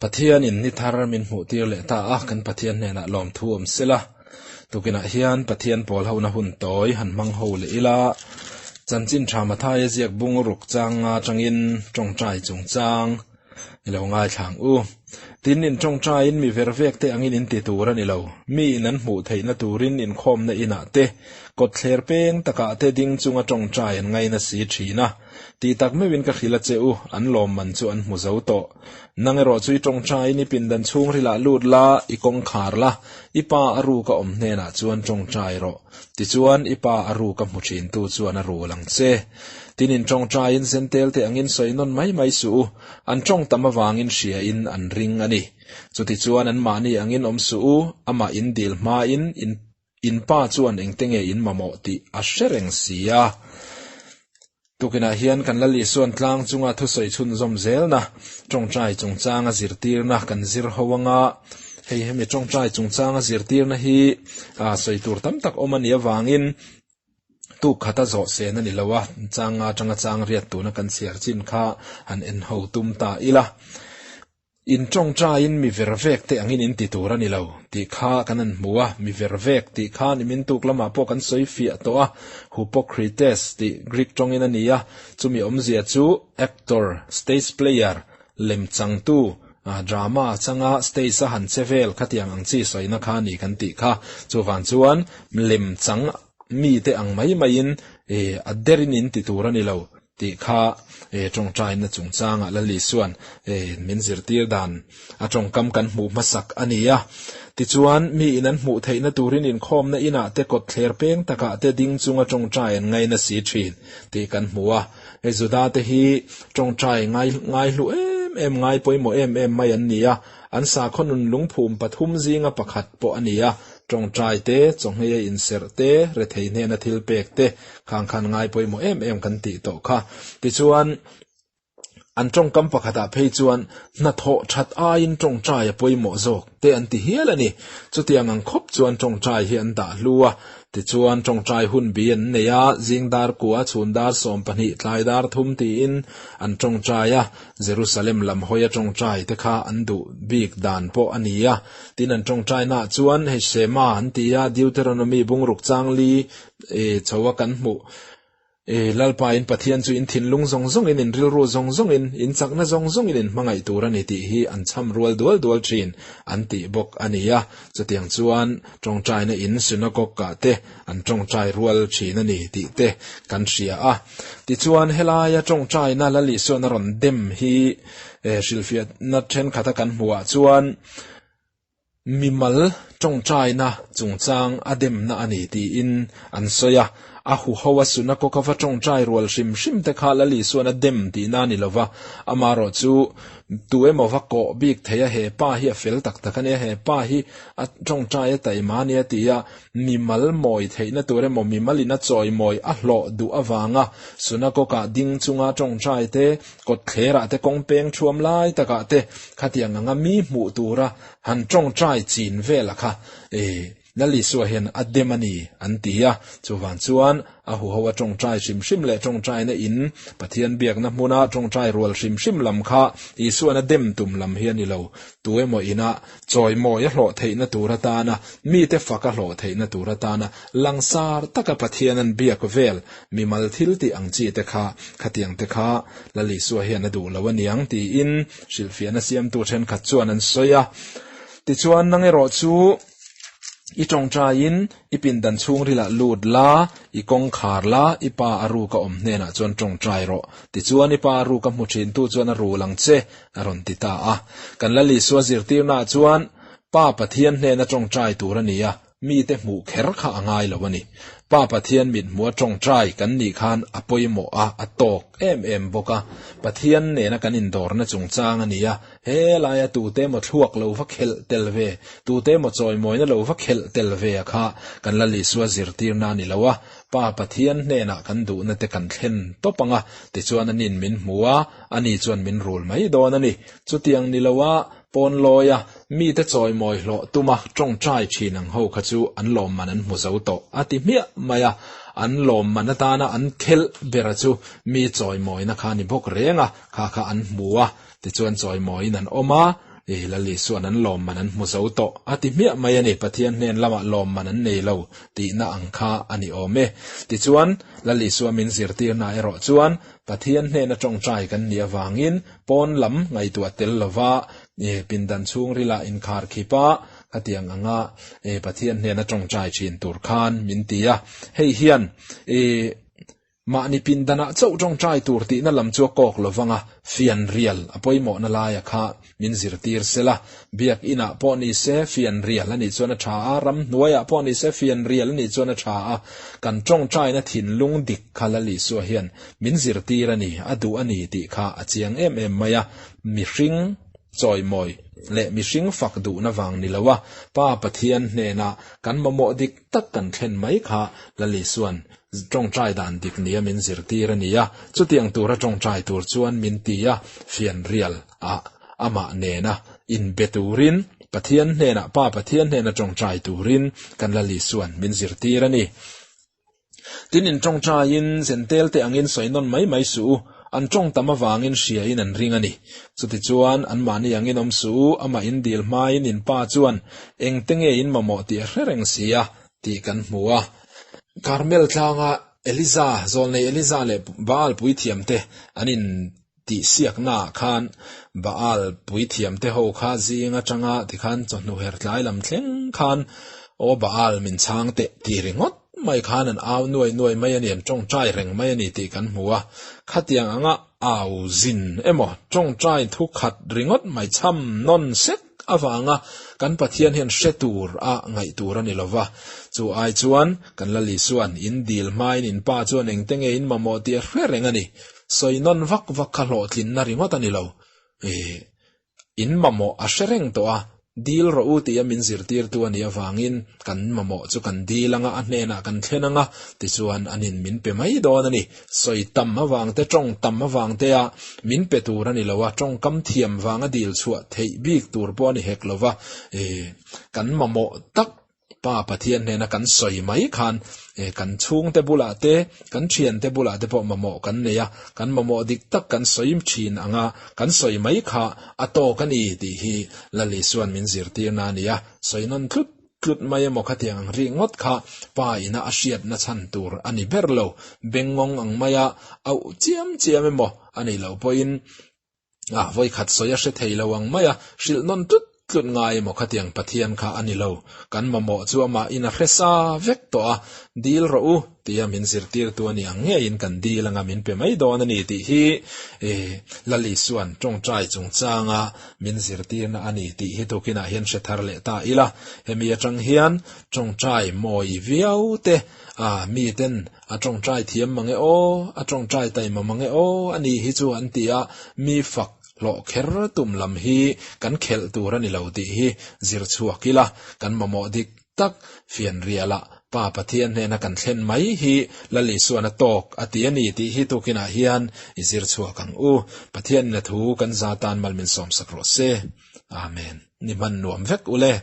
Pathianin ni thar min hmuh tir leh ta a, kan Pathian hnenah lawmthu awm sela. Tukinah hian Pathian pawl hona hun tawi han hmang ho leh ila, Chanchin Tha Mathaia ziak bung ruk chang nga atangin tawngtai chungchang i lo ngaithla ang u. Tin, in tawngtaiin mi ver vek te angin in ti tur a ni lo. Mi in an hmuh theihna turin inkhawmna inah te, kawtthler peng takah te ding chunga tawngtai an ngaina si thin a. Tih tak meuhin ka hrilh a che u, an lawmman chu an hmu zo tawh. Nang erawh chu i tawngtaiin i pindan chhungrilah lut la, i kawngkhar la, i pa a ruk a awm hnenah chuan tawngtai rawh. Tichuan, i pa a ruk a hmu thintu chuan a rul ang che. Tin, in tawngtaiin zentel te angin sawi nawn mai mai suh u, an tawng tam avangin hriain an ring a ni. Chutichuan anmahni angin awm suh u, amah in dil hmain in In pa chuan engte nge in mamawh tih a hre reng si a. Tukinah hian kan Lal Isuan tlang chunga thusawi chhunzawm zelna, tawngtai chungchanga zirtirna kan zir ho anga, hei hemi tawngtai chungchanga zirtirna hi sawi tur tam tak awm a nih avangin tuk khata zawh sen a ni lo a, changa atanga chang riat tuna kan chhiar chin kha han en ho tum ta ila. In tawngtaiin mi ver vek te angin in ti tur a ni lo, tih kha kan han hmu a, mi ver vek tih kha nimin tuk lamah pawh kan sawi fiah tawh a, hupokrites tih Greek tawngin a ni a, chumi awmzia chu actor, stage player, lemchangtu, drama changa stage a han che vel khatiang ang chi sawina kha a ni kan tih kha. Chuvang chuan lemchang mite ang mai maiin a derin in ti tur a ni lo. Tih kha tawngtaina chungchangah Lal Isua'n min zirtir dan a tawngkam kan hmuh hmasak a ni a. Tichuan, mi in an hmuh theihna turin inkhawmna inah te kawtthler peng takah te ding chunga tawngtai an ngaina si thin tih kan hmu a. Hei Juda te hi tawngtai ngai ngaihlu em em, ngai pawimawh em em mai an ni a. An sakhaw nun lungphum pathum zinga pakhat pawh a ni a. Tawngtai te, chawhngei a inserh te, rethei hnena thil pek te, Khang khan ngai pawimawh em em kan tih tawh kha. Tichuan, an tawngkam pakhatah phei chuan hnathawh that aiin tawngtai a pawimawh zawk te an ti hial a ni. Chutiang ang khawp chuan tawngtai hi an dah hlu a. Tichuan, tawngtai hun bi an nei a, zing dar kua, chhun dar 12, tlai dar thum tiin an tawngtai a. Jerusalem lam hawia tawngtai te kha an duh bik dan pawh a ni a. Tin, an tawngtainaah chuan hei Shema an ti a, Deuteronomy bungruk changli E, chho a kan hmuh. E, Lalpa in Pathian chu in thinlung zawng zawngin, in rilru zawng zawngin, in chakna zawng zawngin in hmangaih tur a ni tih hi an chham rual dual dual thin an tih bawk a ni a. Chutiang chuan tawngtaina in synagogue-ah te an tawngtai rual thin a ni tih te kan hria a. Tichuan helaia tawngtaina Lal Isuan a rawn dem hi e, hrilhfiahna thenkhat a kan hmuhah chuan, Mimal tawngtaina chungchang a demna a ni tiin an sawi a, a huho a synagogue a va tawngtai rual hrim hrim te kha Lal Isuan a dem tihna a ni lova, amaherawhchu tu emaw va kawh bik thei a, he pa hi a fel tak tak a nia, he pa hi a tawngtai a taima a nia tia mimal mawi theihna tur emaw mimalin a chawimawi a hlawh duh avanga synagogue-ah ding chunga tawngtai te Kawtthlerah te kawng peng thuam lai takah te khatiang anga mi hmuh tura han tawngtai chin vela kha e Lal Isua hian a dem a ni an ti a. Chuvang chuan a huho a tawngtai hrim hrim leh tawngtaina in Pathian biakna hmuna tawngtai rual hrim hrim lam kha Isuan a dem tum lam hi a ni lo. Tu emaw ina chawimawi a hlawh theihna tur atana mite fak a hlawh theihna tur atana langsar taka Pathian an biak vel Mimal thil tih ang chi te kha, khatiang te kha Lal Isua hian a duh lo a niang tiin hrilhfiahna siamtu thenkhat chuan an sawi a. Tichuan, nang erawh chu i tawngtaiin i pindan chhungrilah lut la, i kawng khar la, i pa a ruk a awm hnenah chuan tawngtai rawh. Tichuan, i pa a ruk a hmu thintu chuan a rul ang che, a rawn ti ta a. Kan Lal Isua zirtirnaah chuan Pa Pathian hnena tawngtai tur a ni a, Mite hmuh kher kha a ngai lo a ni. Pa Pathian mit hmuh a tawngtai kan nih khan a pawimawh a, a tawk em em bawk a. Pathian nena kan indawrna chungchang a ni a, he laia tute emaw thluak lo va khelh tel ve, tute emaw chawimawina lo va khelh tel ve a kha kan Lal Isua zirtirna a ni lo a. Pa Pathian hnenah kan duhna te kan thlen tawp ang a, tichuan ani'n min hmu a, ani chuan min rul mai dawn a ni. Chutiang ni lo a, Pawn lawia mite chawimawi hlawh tuma tawngtai thin ang ho kha chu an lawmman an hmu zo tawh a ti hmiah mai a, an lawmman atana an khelh bera chu mi chawimawina kha a ni bawk reng a, kha kha an hmu a, tichuan chawimawiin an awm a. I Lal Isua'n an lawmman an hmu zo tawh a ti hmiah mai a ni, Pathian hnen lamah lawmman an nei lo tihna ang kha a ni awm e. Tichuan, Lal Isua min zirtirna erawh chuan Pathian hnena tawngtai kan nih avangin pawn lam ngaihtuah tel lova pindan chhungrila inkhar khipa khatiang anga Pathian hnena tawngtai thin tur khan min ti a. Hei hian Mahni pindanah chauh tawngtai tur tihna lam chu a kawk lo vang a, fianrial a pawimawhna laia kha min zirtir sela. Biak inah pawh ni se fianrial a nih chuan a tha a, ramhnuaiah pawh ni se fianrial a nih chuan a tha a. Kan tawngtaina thinlung dik kha Lal Isua hian min zirtir a ni, a duh a ni tih kha a chiang em em mai a. Mihring chawimawi leh mihring fak duhna vang ni lo a, Pa Pathian hnena kan mamawh dik tak kan thlen mai kha Lal Isua'n Tawngtai dan dik nia min zirtir a ni a, chutiang tura tawngtai tur chuan min ti a, fianrial ah amah nena inbe turin Pathian hnenah Pa Pathian hnena tawngtai turin kan Lal Isua'n min zirtir a ni. Tin in tawngtaiin zentel te angin sawi nawn mai mai suh u, an tawng tam avangin hriain an ring a ni. Chutichuan anmahni angin awm suh u, amah in dil hmain in Pa chuan engte nge in mamawh tih a hre reng si a, tih kan hmu a. Karmel tlanga Eliza, zawlnei Eliza leh Baal puithiamte an in tihsiaknaah khan Baal puithiamte ho kha zing atanga tikhan chawhnu her tlai lam thleng khan Aw Baal min chhang teh ti ringawt mai khan an au nuai nuai mai a ni, an tawngtai reng mai a ni tih kan hmu a. Khatiang anga au zin emaw tawngtai thu khat ringawt mai chham nawn sek avanga kan Pathian hian hre tur a ngaih tur a ni lo va. Chu ai chuan kan Lal Isua'n in dil hmain in pa chuan engte nge in mamawh tih a hre reng a ni. Sawi nawn vak vak kha hlawhtlinna ringawt a ni lo. In mamawh a hre reng tawh a, dil rawh u tia min zirtirtu a nih avangin kan mamawh chu kan dil anga a hnenah kan thlen anga tichuan anin min pe mai dawn a ni. Sawi tam avang te, tawng tam avang te a min pe tur a ni lo a, tawngkam thiam vanga dil chhuah theih bik tur pawh a ni hek lo va, kan mamawh tak Pa Pathian hnena kan sawi mai khan kan chhungte bulah te, kan thiante bulah te pawh mamawh kan nei a, kan mamawh dik tak kan sawi thin ang a, kan sawi mai kha a tawk a ni tih hi Lal Isua'n min zirtirna a ni a, sawi nawn tlut tlut mai emaw khatiang ang rik ngawt kha Pa ina a hriatna chhan tur a ni ber lo, bengngawng ang maia auh chiam chiam emaw a nih loh pawhin A, vawikhat sawi a hre thei lo ang mai a, hrilh nawn tlut tlut ngai emaw khatiang Pathian kha a ni lo. Kan mamawh chu amah in a hre sa vek tawh a, dil rawh u tia min zirtirtu a ni ang ngeiin kan dil anga min pe mai dawn a ni tih hi Lal Isua'n tawngtai chungchanga min zirtirna a ni tih hi tukinah hian hre thar leh ta ila. Hemi atang hian tawngtai mawi viau te a miten A tawngtai thiam mang e aw, a tawngtai taima mang e aw a ni hi chu an ti a, mi fak hlawh kher tum lam hi kan khelh tur a ni lo tih hi zir chhuak ila, kan mamawh dik tak fianrialah Pa Pathian hnena kan thlen mai hi Lal Isuan a tawk a ti a ni tih hi tukinah hian i zir chhuak ang u. Pathianin a thu kan za tan mal min sawmsak rawh se. Amen. Ni hman nuam vek ule.